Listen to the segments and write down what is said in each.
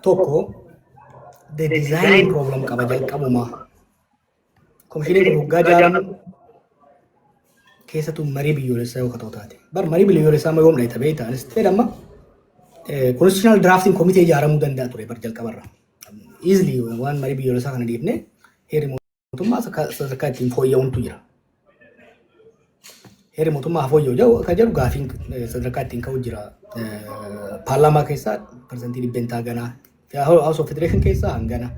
Tokko, the design problem qaba jalqabumaa. Komishiniin kun hoggaa ijaaramu keessattuu marii biyyoolessaa yoo ta'u taate. Bar marii biyyoolessaa amma yoom dhayita beektaa? Anis ta'e amma constitutional drafting committee ijaaramuu danda'a ture bar jalqabarra. Easily waan marii biyyoolessaa kana dhiifne heerri mootummaa sadarkaa ittiin fooyya'uuntu jira. Heerri mootummaa haa fooyya'u jedhu akka jedhu gaafiin sadarkaa ittiin ka'u jira. Paarlaamaa keessaa parsantii dhibbentaa ganaa, House of Federation keessaa hangana,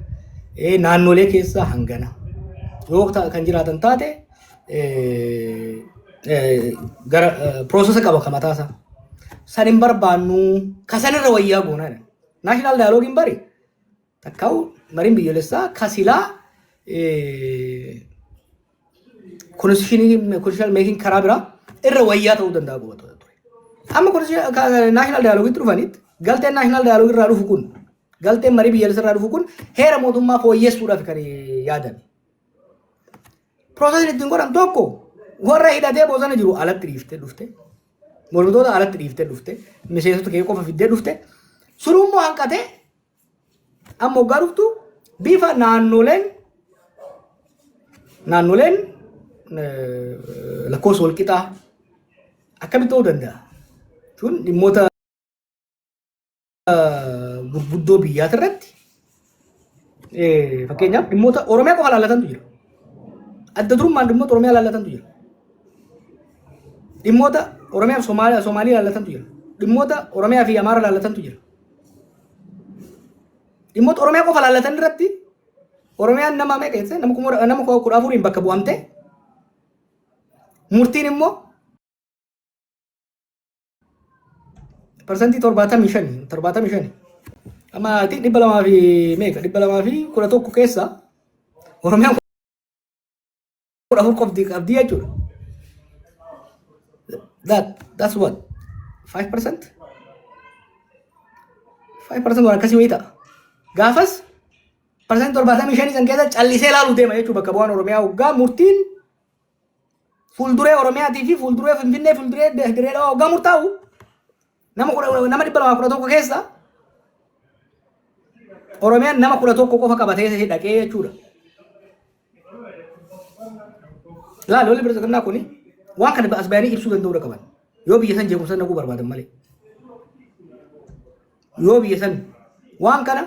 naannolee keessaa hangana. Yoo kan jiraatan taate gara piroosesa qaba kan mataasaa. San hin barbaannu kasanirra wayyaa goonaa jedhan. Naashinaal daayiloogiin bari takkaa'u mariin biyyoolessaa kasilaa constitutional making karaa biraa irra wayyaa ta'uu danda'a qaba ture. Amma national dialogue dhufanitti galteen national dialogue irraa dhufu kun, galteen marii biyyoolessaa irraa dhufu kun heera mootummaa fooyyessuudhaaf kan yaadame. Piroosesni ittiin godhan tokko warra hidhatee bosona jiru alatti dhiiftee dhufte, mormitoota alatti dhiiftee dhufte, miseensota kee qofa fiddee dhufte, sunummoo hanqatee amma hoggaa dhuftu bifa naannoleen lakkoofsa walqixaa akkamitti ta'uu danda'a? Kun dhimmoota gurguddoo biyyaati irratti, fakkeenyaaf dhimmoota Oromiyaa qofa laallatantu jira. Adda durummaan dhimmoota Oromiyaa laallatantu jira. Dhimmoota Oromiyaa fi Somaalii laallatantu jira. Dhimmoota Oromiyaa fi Amaara laallatantu jira. Dhimmoota Oromiyaa qofa laallatan irratti Oromiyaan nama meeqa jette, nama 14n bakka bu'amte, murtiin immoo 75% 75. Amma 200 fi meeqa, 211 keessa Oromiyaan 14 qofti qabdii jechuudha. That's what, 5%, 5% waan akkasii wayii ta'a. Gaafas 75% san keessa callisee ilaaluu deema jechuudha bakka bu'aan Oromiyaa hoggaa murtiin fuulduree Oromiyaatii fi fuulduree Finfinnee, fuulduree Dirree Dhawaa hoggaa murtaa'u, nama 211 keessa Oromiyaan nama 11 qofa qabatee dhaqee jechuudha. Laal, lolli bilxiginnaa kuni waan kana as bayanii ibsuu danda'uu qaban. Yoo biyya san jeequmsa naquu barbaadan malee. Yoo biyya san waan kana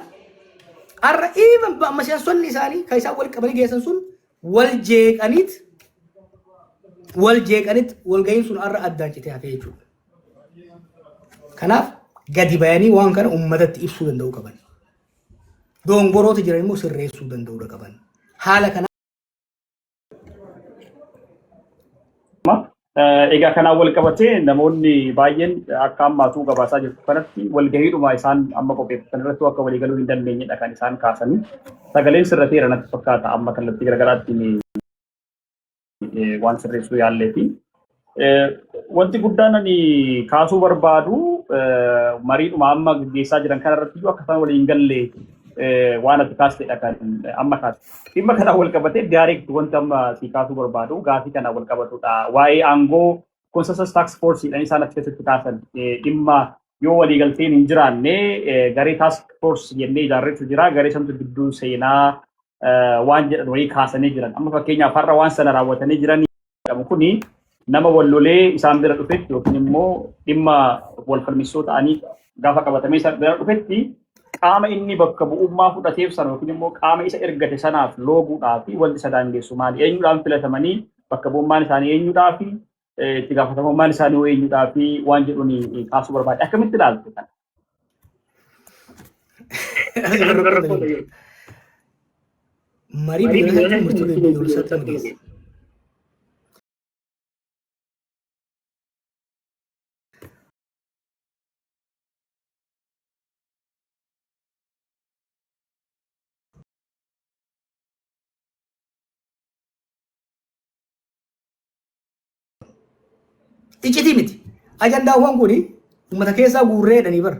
har'a even miseensonni isaanii kan isaan wal qabanii geessan sun wal jeeqaniit walga'iin sun har'a addaan citee hafee jechuudha. Kanaaf gadi bayanii waan kana uummatatti ibsuu danda'uu qaban. Dongoroota jiran immoo sirreessuu danda'uu qaban. Haala kana Egaa kanaan wal qabatee namoonni baay'een akka ammaatuu gabaasaa jirtu kanatti walgahiidhuma isaan amma qopheeffatan irratti akka waliigaluu hin dandeenyedha kan isaan kaasanii. Sagaleen sirrateera natti fakkaata, amma kallattii garaagaraatiin waan sirreessuu yaallee fi wanti guddaan ani kaasuu barbaadu mariidhuma amma gaggeessaa jiran kana irratti iyyuu akka isaan waliin galle waan ati kaastedha kan amma kaaste. Dhimma kanaan wal qabatee direct wanti amma si kaasuu barbaadu gaafii kanaan wal qabatudha. Waa'ee aangoo consensus task force dhaan isaan achi keessatti kaasan, dhimma yoo waliigalteen hin jiraanne garee task force jennee ijaarreetu jira, garee santu gidduu seenaa waan jedhan wayii kaasanii jiran. Amma fakkeenyaaf har'a waan sana raawwatanii jiran jedhamu kuni nama wal lolee isaan bira dhufetti yookiin immoo dhimma wal falmisiisoo ta'anii gaafa qabatamee isaan bira dhufetti qaama inni bakka bu'ummaa fudhateef sana yookiin immoo qaama isa ergate sanaaf looguudhaa fi wanti isa daangessu maali? Eenyuudhaan filatamanii, bakka bu'ummaan isaanii eenyuudhaa fi itti gaafatamummaan isaanii hoo eenyuudhaa fi waan jedhuun kaasuu barbaade. Akkamitti ilaaltu kana? Marii biyyoolessaatti murtii biyyoolessaatti nama geessa. Iccitii miti. Ajandaawwan kun uummata keessaa guurree jedhanii bara.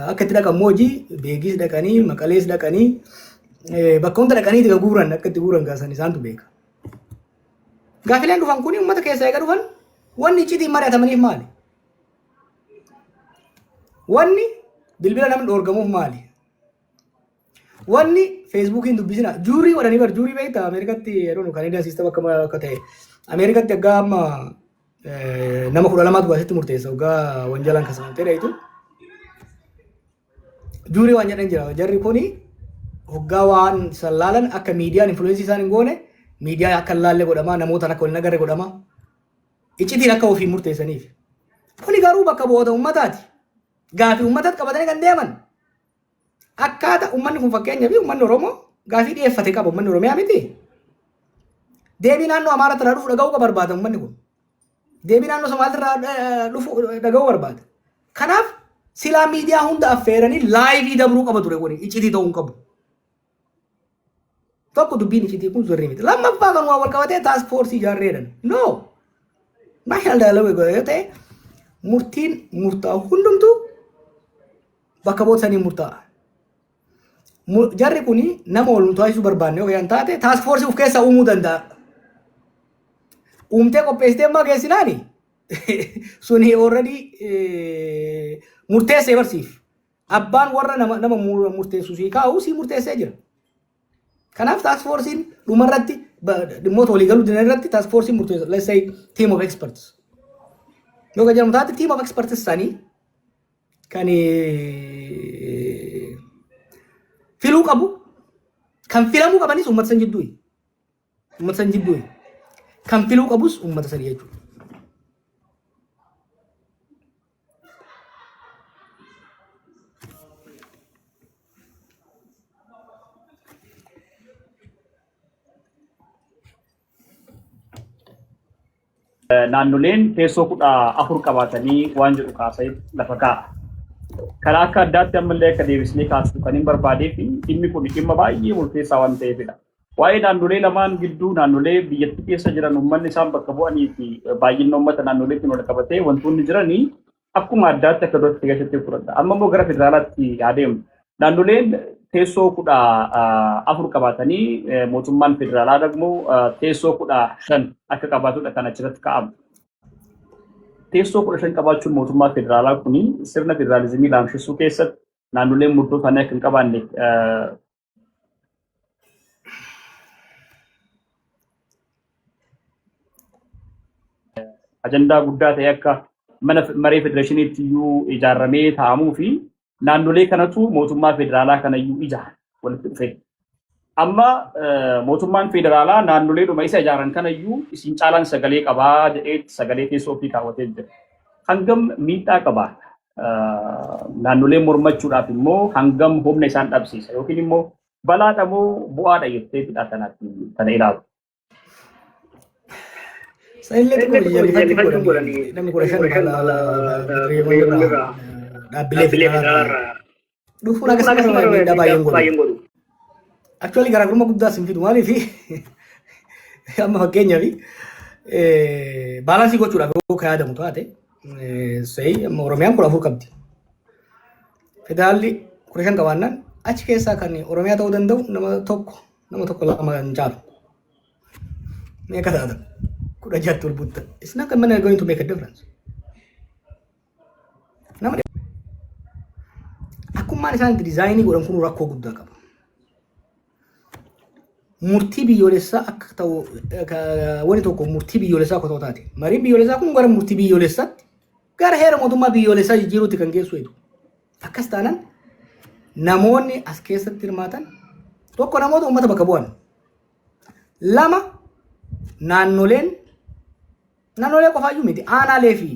Akka itti dhaqan hojii Beegiis dhaqanii, Maqalees dhaqanii, bakka hunda dhaqanii itti guuran, akka itti guuran gaasan isaantu beeka. Gaafileen dhufan kun uummata keessaa eega dhufan, wanni iccitiin mari'atamaniif maali? Wanni Bilbila namni dhoorgamuuf maali? Wanni Facebookiin dubbisina jury godhanii bar jury beektaa? Ameerikatti yeroo nu Canadian system akka ta'e, Ameerikatti aggaa amma nama 12tu asitti murteessa. Waggaa wanjalaan kasamamtee dhayitu. Jury waan jedhan jira. Jarri kuni hoggaa waan san laalan akka miidiyaan influence isaan hin goone, miidiyaa akka hin laalle godhama, namoota akka waliin agarre godhama. Iccitiin akka ofii murteessaniif. Kuni garuu bakka bu'oota uummataati. Gaafii uummatatti qabatanii kan deeman. Akkaata uummanni kun, fakkeenyaa fi uummanni Oromoo gaafii dhiyeeffate qaba, uummanni Oromiyaa miti. Deebii naannoo Amaaraatti irraa dhufu dhaga'uu barbaada uummanni kun. Deebii naannoo Somaaliirraa dhufu dhaga'uu barbaada. Kanaaf silaa miidiyaa hunda affeeranii live dabruu qaba ture, kuni iccitii ta'uu hin qabu. Tokko, dubbiin iccitii kun sirrii miti. Lammaffaa, kan waa wal qabatee task force ijaarreedhan. No. National dialogue yoo ta'e, murtiin murtaa'u hundumtuu bakka bu'oota sanii murtaa'a. Jarri kuni nama wal taasisuu barbaanne yoo kan taate, task force of keessaa uumuu danda'a. Uumtee qopheessitee ammaa geessinaani suni already murteessee barsiif. Abbaan warra nama murteessu sii kaa'u sii murteessee jira. Kanaaf task forcein dhumarratti dhimmoota waliigaluu dinan irratti task forcein murteessa. Let's say team of experts. Yoo kan jedhamu taate, team of experts sanii kan filuu qabu, kan filamuu qabanis uummata san jidduuyi. Uummata san jidduuyi. Kan filuu qabus uummata sanii jechuudha. Naannoleen teessoo 14 qabaatanii waan jedhu kaasee lafa kaa'a. Kana akka addaatti ammallee akka deebisnee kaasnu kan hin barbaadee fi dhimmi kun dhimma baay'ee murteessaa waan ta'eefidha. Waa'ee naannolee lamaan gidduu, naannolee biyyattii keessa jiran, uummanni isaan bakka bu'anii fi baay'ina uummata naannoleetiin wal qabatee wantoonni jiranii akkuma addaatti akka duratti keessatti fudhadha. Amma immoo gara federaalaatti adeemu. Naannoleen teessoo 14 qabaatanii, mootummaan federaalaa immoo teessoo 15 akka qabaatudha kan achirratti kaa'amu. Teessoo 15 qabaachuun mootummaa federaalaa kuni sirna federaalizimii laamshessuu keessatti, naannoleen murtoo isaanii akka hin qabaanne ajandaa guddaa ta'e akka mana maree federeeshiniitti iyyuu ijaaramee taa'amuu fi naannolee kanatu mootummaa federaalaa kanayyuu ijaara walitti dhufe. Amma mootummaan federaalaa naannoleedhuma isa ijaaran kanayyuu isin caalaan sagalee qabaa jedhee sagalee teessoo ofii kaawwatee jira. Hangam miidhaa qabaa? Naannoleen mormachuudhaaf immoo hangam humna isaan dhabsiisa yookiin immoo balaadha moo bu'aadha jetteetidha kanatti kana ilaalu? Sanillee xiqqoo jallifachuu godhanii, namni 15 dhaabbilee federaalaa dhufuun akkasuma miidhaa baay'een godhu. Actually garaagarummaa guddaa sin fidu. Maaliif, amma fakkeenyaaf balance gochuudhaaf yoo ka yaadamu taate, sa'i amma Oromiyaan 14 qabdi. Federaalli 15 qabaannaan, achi keessaa kan Oromiyaa ta'uu danda'u nama tokko lama kan caalu. Meeqa taata? 16tti ol butta. It's not going to make a difference. Nama akkummaan isaan itti design godhan kun rakkoo guddaa qaba. Murtii biyyoolessaa akka ta'u, wanni tokko murtii biyyoolessaa akka ta'u taate, mariin biyyoolessaa kun gara murtii biyyoolessaatti, gara heera mootummaa biyyoolessaa jijjiiruutti kan geessu jedhu. Akkas taanaan namoonni as keessatti hirmaatan, tokko, namoota uummata bakka bu'an. Lama, naannoleen, naannolee qofaayyuu miti, aanaalee fi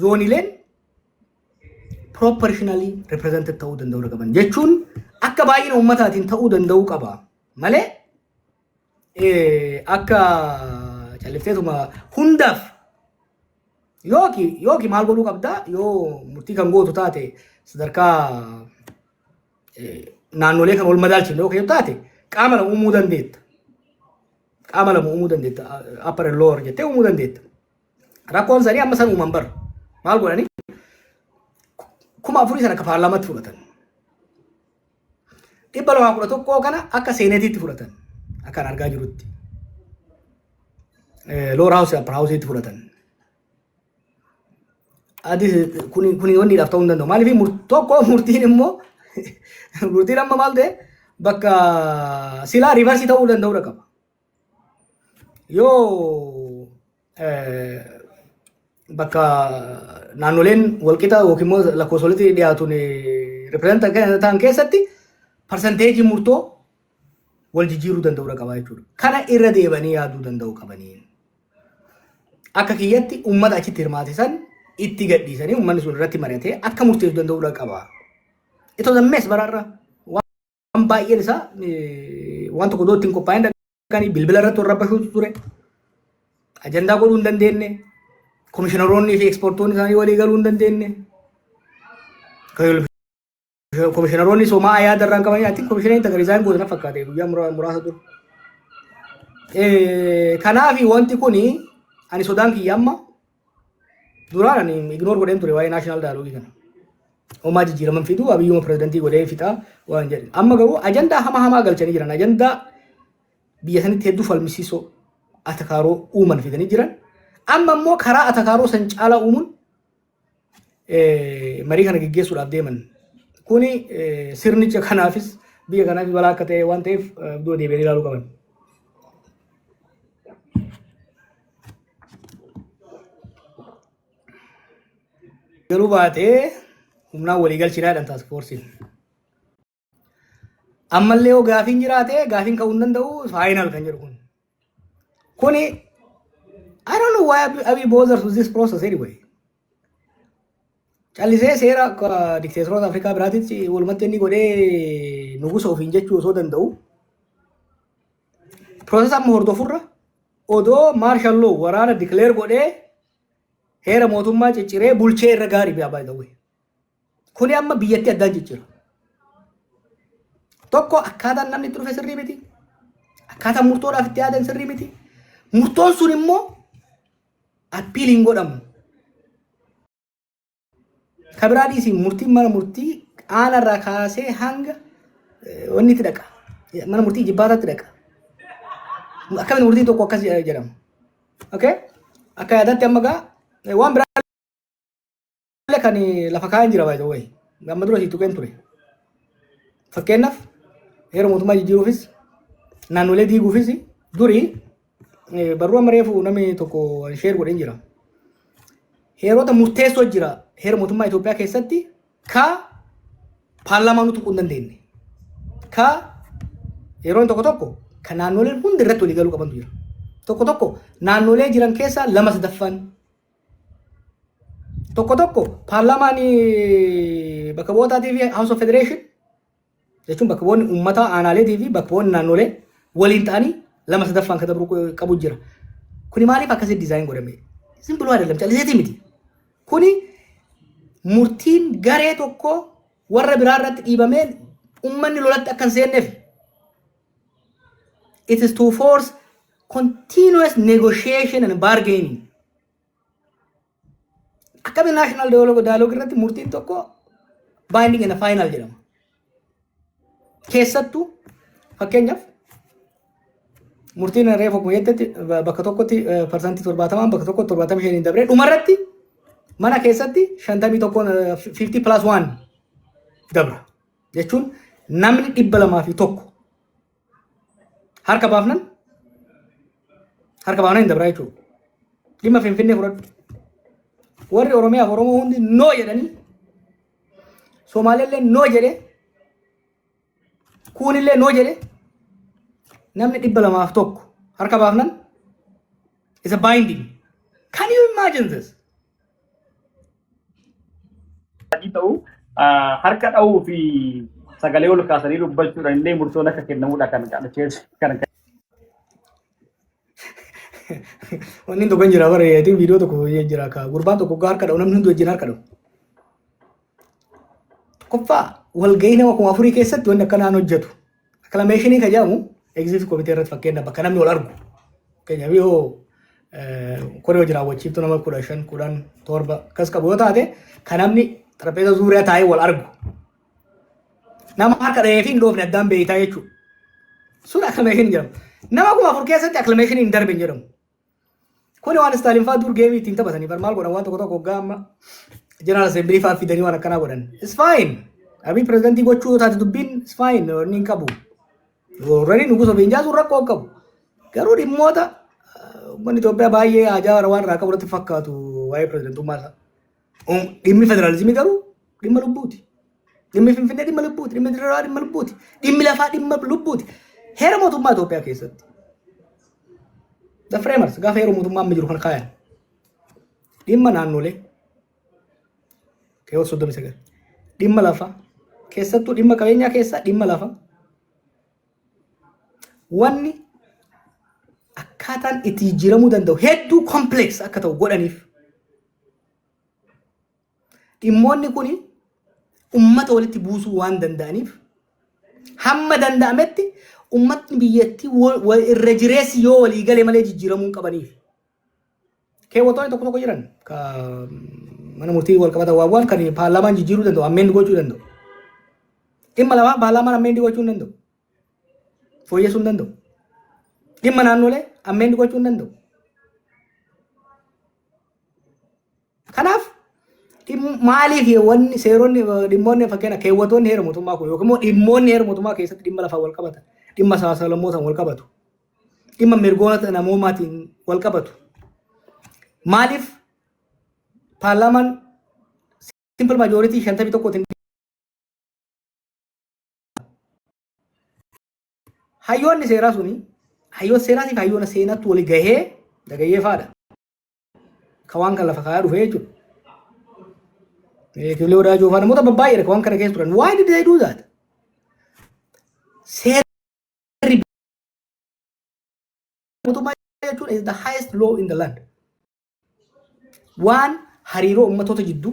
zoonileen proportionally represented ta'uu danda'uu qaban jechuun akka baay'ina uummataatiin ta'uu danda'uu qaba malee, akka callifteetuma hundaaf yookiin maal godhuu qabdaa, yoo murtii kan gootu taate, sadarkaa naannolee kan wal madaalchifne yoo taate, qaama lama uumuu dandeetta. Qaama lama uumuu dandeetta. Upper and lower jettee uumuu dandeetta. Rakkoon isaanii amma san uuman bara. Maal godhanii? 4000 sana akka paarlaamaatti fudhatan. 211 kana akka seenetiitti fudhatan. Akkan argaa jirutti. Lower house, upper house fudhatan. Adis kuni wanni dhaaf ta'uu hin danda'u. Maaliif tokko murtiin immoo murtiin amma maal ta'e bakka silaa reverse ta'uu danda'uu qaba. Yoo bakka naannoleen walqixa yookiin immoo lakkoofsa walitti dhiyaatuun represent ta'an keessatti percentage murtoo wal jijjiiruu danda'uu qaba jechuudha. Kana irra deebanii yaaduu danda'u qabanii. Akka kiyyatti uummata achitti hirmaate san itti gadhiisanii uummanni sun irratti mari'atee akka murteessuu danda'uu qaba. It was a mess baraarra. Waan baay'een isaa waan tokko iddoo ittiin qophaa'in dhaqanii bilbila irratti wal rabbashuutu ture. Ajandaa godhuu hin dandeenye. Komishiinaroonni fi ekspertoonni isaanii walii galuu hin dandeenye. Komishiinaroonni somaa yaada irraan qabanii ati komishiinariin takka resign goote na fakkaate guyyaa muraasa dura. Kanaaf wanti kuni ani sodaan kiyya amma duraan ani ignore godheen ture waa'ee national dialogue kana. Homaa jijjiiraman fidu, Abiyyuma pirezidantii godhee fixaa waan jedhe. Amma garuu ajandaa hamaa hamaa galchanii jiran, ajandaa biyya sanitti hedduu falmisiisoo atakaaroo uuman fidanii jiran. Amma immoo karaa atakaaroo san caalaa uumuun marii kana geggeessuudhaaf deeman. Kuni sirnicha kanaafis biyya kanaafis balaa akka ta'e waan ta'eef iddoo deebi'anii ilaaluu qaban. Garuu baatee humnaan walii galchinaa jedhan task forceiin. Ammallee yoo gaafiin jiraate gaafiin ka'uu hin danda'u, final kan jedhu kun. Kuni I don't know why Abiy bothers with this process anyway. Callisee seera akka dikteetoroota Afrikaa biraatitti walumatti inni godhee nugusa ofiin jechuu osoo danda'u. Process amma hordofurra odoo martial law waraana declare godhee heera mootummaa cicciree bulchee irra gaarii bi'a, by the way. Kuni amma biyyatti addaan ciccira. Tokko, akkaataan namni itti dhufe sirrii miti. Akkaataan murtoodhaaf itti yaadan sirrii miti. Murtoon sun immoo appeal hin godhamu. Ka biraa dhiisii, murtiin mana murtii aanarraa kaasee hanga wanni itti dhaqa. Mana murtii jibbaataatti dhaqa. Akkamitti murtiin tokko akkas jedhama? Okay? Akka yaadaatti amma gaa waan biraa kan lafa kaa'an jira, by the way. Amma dura sii tuqeen ture. Fakkeenyaaf, heera mootummaa jijjiiruufis naannolee diiguufis durii barruu amma reefu namni tokko share godheen jira. Heerota murteessoo jira heera mootummaa Itoophiyaa keessatti ka paarlaamaa nuti tuquu hin dandeenye. Ka yeroon tokko tokko ka naannoleen hundi irratti walii galuu qabantu jira. Tokko tokko naannolee jiran keessaa lama sadaffaan. Tokko tokko paarlaamaan bakka bu'ootaatii fi House of Federation jechuun bakka bu'oonni uummataa aanaaleetii fi bakka bu'oonni naannolee waliin ta'anii lama sadaffaan kan dabru qabu jira. Kuni maaliif akkasitti design godhame? Simple አይደለም, calliseetii miti. Kuni murtiin garee tokko warra biraa irratti dhiibamee uummanni lolatti akka hin seenneef. It is to force continuous negotiation and bargaining. Akkamiin national dialogue irratti murtiin tokko binding and final jedhama? Keessattuu fakkeenyaaf murtiin reefu akkuma jettetti bakka tokkotti 70%n, bakka tokkotti 75n dabree dhumarratti mana keessatti 51n, 50 plus 1 dabra jechuun namni 201 harka baafnan hin dabra jechuudha. Dhimma Finfinnee fudhadhu. Warri Oromiyaaf Oromoo hundi no jedhanii, Somaaleellee no jedhe, kuunillee no jedhe, namni 201 harka baafnan is a binding. Can you imagine this? Ta'u harka dha'uu fi sagalee ol kaasanii dubbachuudhaan illee murtoon akka kennamudha kan kan Wanni tokko hin jira bara yeetiin viidiyoo tokko jira ka gurbaan tokko harka dha'u, namni hundi wajjin harka dha'u. Tokkoffaa, walgahii nama 4000 keessatti wanni akkanaan hojjetu. Acclamation ka jedhamu executive committee irratti, fakkeenya bakka namni wal argu. Fakkeenyaaf, yoo koree hojii raawwachiiftuu nama 15, 10, 7 akkas qabu yoo taate, kan namni xarapheeza zuuriyaa taa'ee wal argu. Nama harka dhahee fi hin dhoofne addaan beeytaa jechuudha. Sun acclamation jedhama. Nama 4000 keessatti acclamation hin darbe hin jedhamu. Kuni waan Staaliin fa'aa dur geemii ittiin taphatanii bar maal godhan waan tokko tokko hoggaa amma General Assembly fa'aa fidanii waan akkanaa godhan. It's fine. Abiy pirezidantii gochuu yoo taate dubbiin it's fine inni hin qabu. Already nugusa ofiin jaasuun rakkoo hin qabu. Garuu dhimmoota uummanni Itoophiyaa baay'ee haajaa waan irraa qabu irratti fakkaatu waa'ee pirezidantummaa isaa. Dhimmi federaalizimii garuu dhimma lubbuuti. Dhimmi Finfinnee dhimma lubbuuti. Dhimmi Dirreedawaa dhimma lubbuuti. Dhimmi lafaa dhimma lubbuuti. Heera mootummaa Itoophiyaa keessatti. The framers gaafa heera mootummaa amma jiru kan kaayan. Dhimma naannolee keewwata 39. Dhimma lafaa keessattuu dhimma qabeenyaa keessaa dhimma lafaa. Wanni akkaataan itti jijjiiramuu danda'u hedduu complex akka ta'u godhaniif dhimmoonni kun ummata walitti buusuu waan danda'aniif hamma danda'ametti ummatni biyyattii irra jireessi yoo walii gale malee jijjiiramuu hin qabaniif. Keewwattoonni tokko tokko jiran ka mana murtii wal qabatan waan waan kan paarlaamaan jijjiiruu danda'u ammeendi gochuu danda'u. Dhimma lamaa paarlaamaan ammeendi gochuu hin danda'u. Fooyyessuu hin danda'u. Dhimma naannolee ammeendi gochuu hin danda'u. Kanaaf maaliif wanni seeronni dhimmoonni fakkeenya keewwatoonni heera mootummaa kun yookiin immoo dhimmoonni heera mootummaa keessatti dhimma lafaa wal qabatan dhimma sablammootaan wal qabatu dhimma mirgoota namoomaatiin wal qabatu maaliif paarlaamaan simple majority 51tiin hayyoonni seeraa suni hayyoota seeraatiif hayyoona seenatti wali gahee dagayyee faadha. Ka waan kan lafa kaayaa dhufe jechuudha. Kifilee Wadaajoo faa namoota babbaay'eedha ka waan kana keessa turan. Why did they do that? Seerri mootummaa jechuun is the highest law in the land. Waan hariiroo ummatoota jidduu,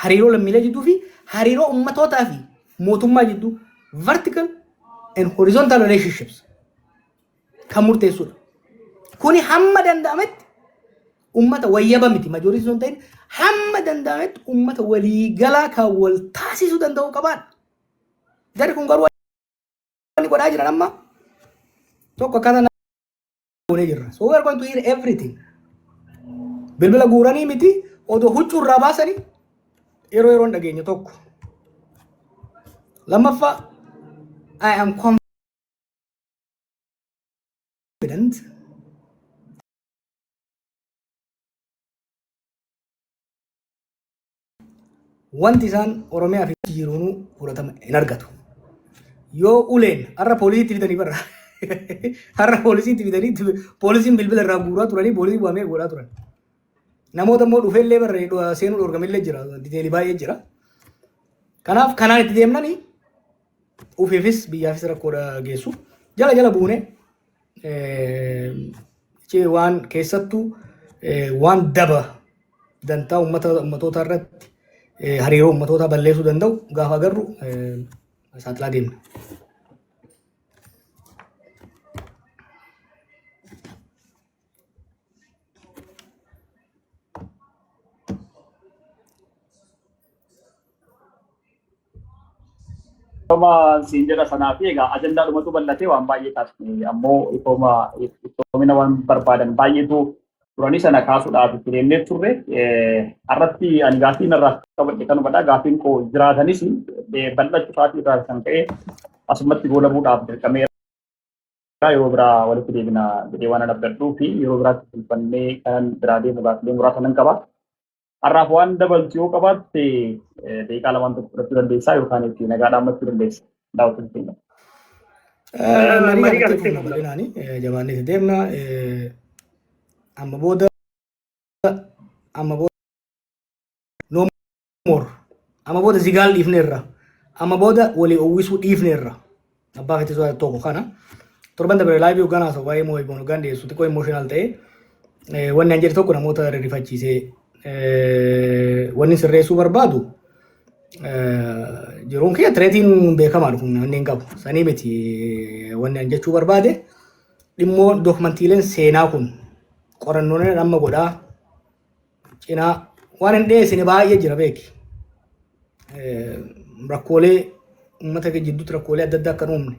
hariiroo lammiilee jidduu fi hariiroo ummatootaa fi mootummaa jidduu vertical and horizontal relationships kan murteessudha. Kuni hamma danda'ametti ummata wayyaba miti majoritii osoo hin ta'in hamma danda'ametti ummata waliigalaa kan wal taasisuu danda'u qabaadha. Jarri kun garuu wanni godhaa jiran amma tokko akkaataa goonee jirra. So we are going to hear everything. Bilbila guuranii miti odoo huccuu irraa baasanii yeroo yeroon dhageenya tokko. Lammaffaa I am confident wanti isaan Oromiyaa fi jiruunuu fudhatama hin argatu. Yoo uleen har'a poolisiitti fidanii barra. Har'a poolisiitti fidanii poolisiin bilbila irraa guuraa turanii poolisii waamee godhaa turan. Namoota immoo dhufeellee barra seenuu dhorkamillee jira. Diteelii baay'ee jira. Kanaaf kanaan itti deemnanii ofiifis biyyaafis rakkoodha geessu. Jala jala buune waan keessattuu waan daba dantaa uummata uummatootaa irratti hariiroo uummatootaa balleessuu danda'u gaafa agarru saaxilaa deemna. Ifooma siin jedha sanaa fi egaa ajandaa dhumatu bal'atee waan baay'ee kaasne ammoo ifooma ifoomina waan barbaadan baay'eetu turanii sana kaasuudhaaf itti deemnee turre. Har'atti ani gaaffii narraa qabadhe kanumadha. Gaaffiin koo jiraatanis bal'achuu isaatii irraa kan ka'e asumatti goolabuudhaaf dirqameera. Yeroo biraa walitti deebina jedhee waan abdadhuu fi yeroo biraatti fulfannee kanan biraa deemu gaaffilee muraasa nan qaba. Har'aaf waan dabaltu yoo qabaatte daqiiqaa lamaan tokko fudhachuu dandeessaa yookaan itti nagaa dhaammachuu dandeessa. Daawwattoota keenya. Marii kanatti fufna bal'inaani jabaannee itti deemna. Amma booda amma booda no more amma booda zigaal dhiifneerra amma booda walii uwwisuu dhiifneerra abbaa fetisuu tokko kana torban dabre laayivii hoggaan haasa'u waa'ee moo eeboon hoggaan dhiyeessu xiqqoo emotional ta'e wanni an jedhe tokko namoota rifachiisee wanni sirreessuu barbaadu jiruun kiyya tireetiin beekamaadha kun inni hin qabu sanii miti wanni an jechuu barbaade dhimmoo dookumantiileen seenaa kun qorannoon amma godhaa cinaa waan hin dhiyeessine baay'ee jira beeki. Rakkoolee uummata keenya jidduutti rakkoolee adda addaa akka hin uumne.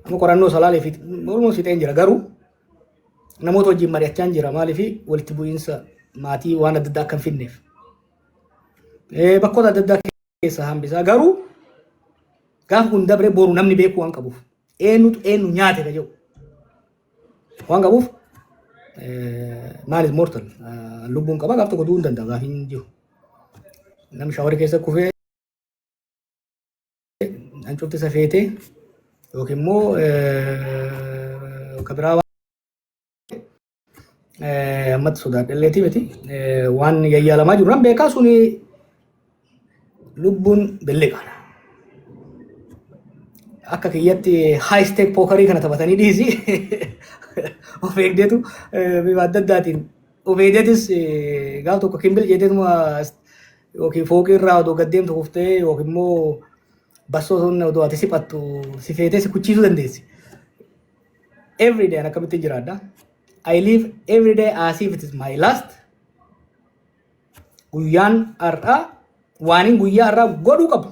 Amma qorannoo salaalee fi almost fixeen jira garuu Namoota wajjin mari'achaa jira, maaliif walitti bu'iinsa maatii waan adda addaa akka hin fidneef. Bakkoota adda addaa keessa hambisaa, garuu gaafa kun dabre boru namni beekuu waan qabuuf, eenyutu eenyu nyaate ka jedhu waan qabuuf. Maalis mortal lubbuun qaba, gaaf tokko du'uu hin danda'a, gaaf hin jiru. Namni shower keessa kufee hancufti isa feetee yookiin immoo ka biraa ammatti sodaadhelleetii miti. Waan yayyaalamaa jiru nan beekaa, suni lubbuun belleqaadha. Akka kiyyatti high stake poker kana taphatanii dhiisi, of eegdeetu bifa adda addaatiin of eegdeetis gaaf tokko kimbil jeeteetuma yookiin fooqii irraa odoo gad deemtu kuftee yookiin immoo bassoo sun odoo ati siphattu si feetee si kuchiisuu dandeessi. Every day akkamittiin jiraadha. I live every day as if it is my last. Guyyaan har'aa waanin guyyaa har'aa godhuu qabu.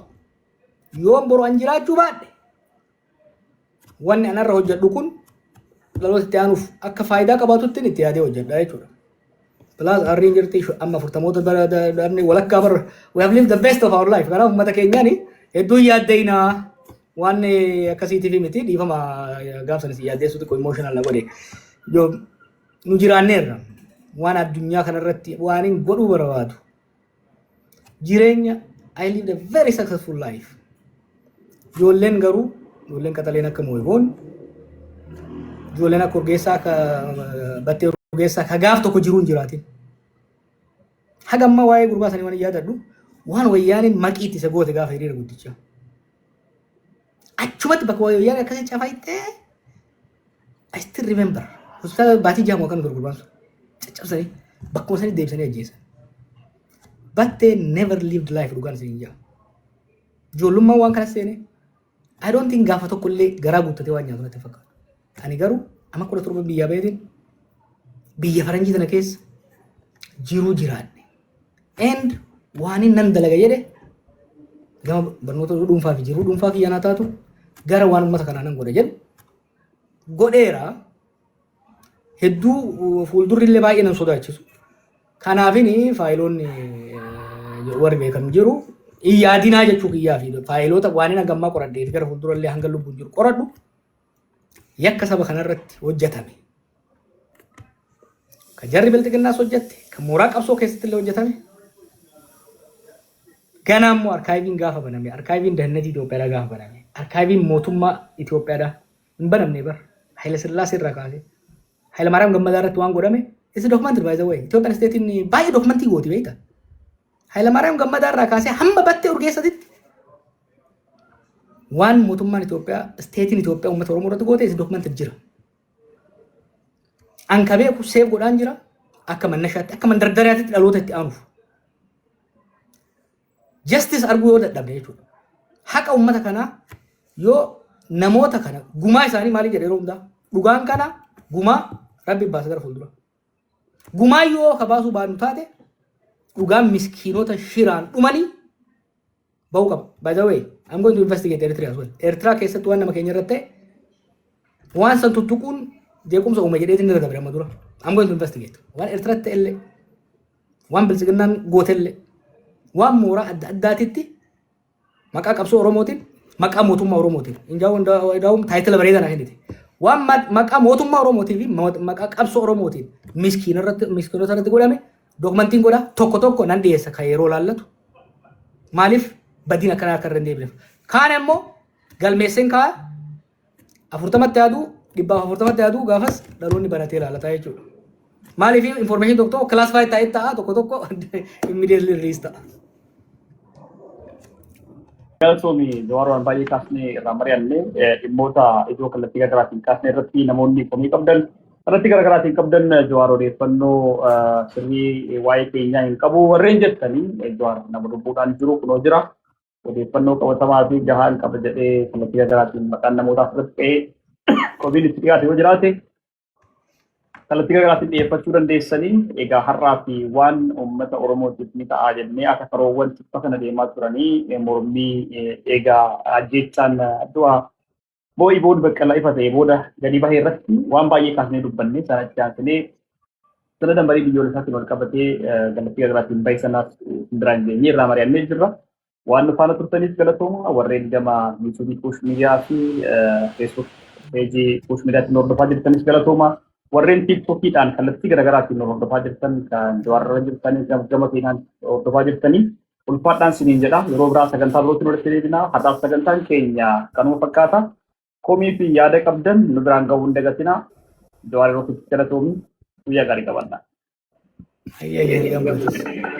Yoon boru an jiraachuu baadhe, wanni anarra hojjedhu kun dhaloota itti aanuuf akka faayidaa qabaatutti itti yaadee hojjedha jechuudha. Plus arriin jirti, amma 40moota bara walakkaa bara we have lived the best of our life. Kanaaf uummata keenyaan hedduu yaaddeenaa waan akkasiitiif miti, dhiifama, gaafsanis yaaddeessuu xiqqoo emotional na godhe. Nu jiraanneerra, waan addunyaa kanarratti waan hin godhuu barbaadu. Jireenya, I lived a very successful life. Ijoolleen garuu, ijoolleen qaxaleen akka Mooyiboon, ijoolleen akka Urgeessaa, akka Battee Urgeessaa ka gaaf tokko jiruu hin jiraatin. Haga ammaa waa'ee gurbaa sanii waan yaadadhu, waan wayyaaniin maqiitti isa goote gaafa hiriira guddichaa. Achumatti bakka wayyaaniin akkasii cafaytee, I still remember. Hospitaala baatii 6 kan ture gurbaan sun. Caccabsanii bakkuma sanii deebisanii ajjeesan. Battee never lived life, dhugaan isin jaa. Ijoollummaan waan kana seene, I don't think gaafa tokko illee garaa guuttatee waan nyaatu natti fakkaata. Ani garuu amma 17 biyyaa baheetiin biyya faranjii tana keessa jiruu jiraadhe. And waan inni nan dalaga jedhe gama barnoota dhuunfaa fi jiruu dhuunfaa kiyyaa taatu gara waan uummata kanaa nan godha jedhu godheera. Hedduu fuuldurri illee baay'ee nan sodaachisu. Kanaafini faayiloonni warri beekan jiru hin yaadinaa jechuu kiyyaa fi faayiloota waan inni hagammaa qoradhee fi gara fuuldura illee hanga lubbuun jiru qoradhu, yakka saba kanarratti hojjetame. Ka jarri bilxiginnaas hojjette, kan mooraa qabsoo keessatti illee hojjetame. Ganaa immoo archiveiin gaafa baname, archiveiin dahannatii Itoophiyaadhaa gaafa baname, archiveiin mootummaa Itoophiyaadhaa hin banamne bar. Haayila Sillaasee irraa kaasee. Haayila Maariyaam Gammadaa irratti waan godhame, is documented, by the way. Ethiopian stateiin baay'ee document gooti, beekta. Haayila Maariyaam Gammadaa irraa kaasee hamma Battee Urgeessatitti waan mootummaan Itoophiyaa, stateiin Itoophiyaa uummata Oromoo irratti goote is documented jira. An ka beeku save godhaan jira, akka mannashaatti, akka mandardariyaatti dhaloota itti aanuuf. Justice arguu yoo dadhabne jechuudha. Haqa uummata kanaa yoo namoota kana gumaa isaanii maaliif jedhe, yeroo hundaa dhugaan kana gumaa rabbi baasa gara fuuldura. Gumaa yoo ka baasuu baannu taate, dhugaan miskiinota shiraan dhumanii bahuu qaba. By the way, I'm going to investigate Eritrea as well. Eritrea keessatti waan nama keenya irratti ta'e, waan san tuttuquun jeequmsa uume jedheetiin irra dabre amma dura. I'm going to investigate. Waan Eritiraatti ta'e illee, waan biltsiginnaan goote illee, waan mooraa adda addaatitti maqaa qabsoo Oromootiin, maqaa mootummaa Oromootiin. Injaa'uun title bareedaa naa kennite. Waan maqaa mootummaa Oromootii fi maqaa qabsoo Oromootiin miskiinota irratti godhame documentiin godha, tokko tokko nan dhiyeessa kan yeroo laallatu. Maaliif badiin akkanaa akka irra hin deebineef. Kaan immoo galmeesseen kaa 40tti yaaduu, 140tti yaaduu, gaafas dhaloonni baratee ilaalataa jechuudha. Maaliif information tokko tokko classified ta'ee ta'a, tokko tokko immediately release ta'a. Galatoomi Jawaar, waan baay'ee kaasnee irraa mari'anne, dhimmoota ijoo kallattii garaagaraatiin kaasnee irratti namoonni komii qabdan, kallattii garaagaraatiin qabdan, Jawaar odeeffannoo sirrii waa'ee keenyaa hin qabu warreen jettanii, Jawaar nama lubbuudhaan jiru kunoo jira. Odeeffannoo qabatamaa fi gahaa hin qaba jedhee kallattii garaagaraatiin maqaan namootaa asirratti ka'ee komiin itti dhiyaate yoo jiraate, kallattii garaagaraatiin dhiyeeffachuu dandeessanii. Egaa har'aa fi waan uummata Oromootiif ni ta'a jennee akka karoowwan xiqqoo kana deemaa turanii mormii egaa ajjeechaan du'a Boo'ii booda Baqqalaa ifa ta'e booda gadi bahee irratti waan baay'ee kaasnee dubbanne. Sanatti aansinee sanada marii biyyoolessaatiin wal qabatee kallattii garaagaraatiin bahe sanaaf biraan geenyee irraa mari'annee jirra. Waan nu faana turtaniif galatooma. Warreen gama YouTubeii Kuush Miidiyaa fi Facebook pageii Kuush Miidiyaatti hordofaa jirtanis galatooma. Warreen TikTokiidhaan kallattii garaagaraatiin hordofaa jirtan, kan Jawaarra jirtanii gama keenyaan hordofaa jirtanii, ulfaadhaan siniin jedha. Yeroo biraa sagantaa birootiin walitti deebina. Har'aaf sagantaan keenya kanuma fakkaata. Komii fi yaada qabdan nu biraan gahuu hin dagatinaa. Jawaar, yeroo galatoomi, guyyaa gaarii qabaadhaa. Ayyee, ayyee.